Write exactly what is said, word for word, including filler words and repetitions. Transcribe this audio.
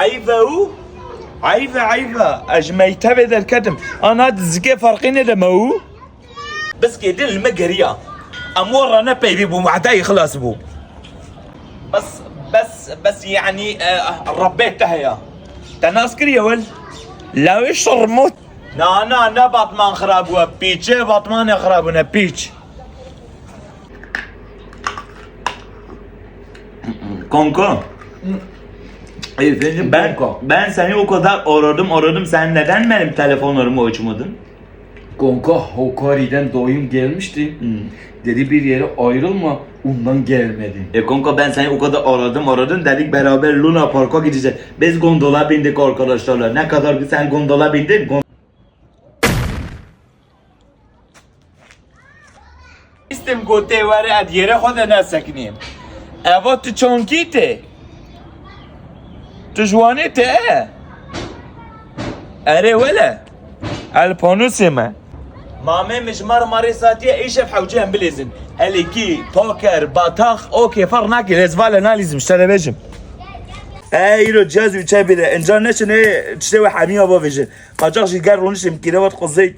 Eyve û? Eyve, eyve. Ez ji mektebê derketim. Ana dizikê ferqî nede me û? Biskê din li me geriya. Em werre ne peyvî bû, wehda xilas bû. Bes, bes, bes, yanî, e, Rebbê te heye. Te nas kiriye wel? Lawê şermot. Na, na, ne Batman xirab bû, pîçê Batmanê xirab bûne, pîç. Kanka. Efendim, ben, kanka, ben seni o kadar aradım, aradım. Sen neden benim telefonlarımı açmadın? Kanka, Hakkari'den dayım gelmişti. Hmm. Dedi, bir yere ayrılma, ondan gelmedin. E kanka, ben seni o kadar aradım, aradım. Dedik beraber Luna Park'a gideceğiz. Biz gondola bindik arkadaşlarla. Ne kadar sen gondola bindin? Gon- Istim ku tê were ez yêrê xwe de nesekinîm. Eva tu çankî tê? Tu ji Wanê tê e? Erê wele. El panûsê me. Mamê min ji mar marê satiye, îşev hewce em bilêzin. Elîkî, poker, batax, okê, ferq nake, lê ez vale nalîzim, ji te re bêjim. E, îro cihaz û çe bîre, inca neçin ê tiştê we hemiya bavêjin. Qaçax jî ger rûnişim kîrevat quzey.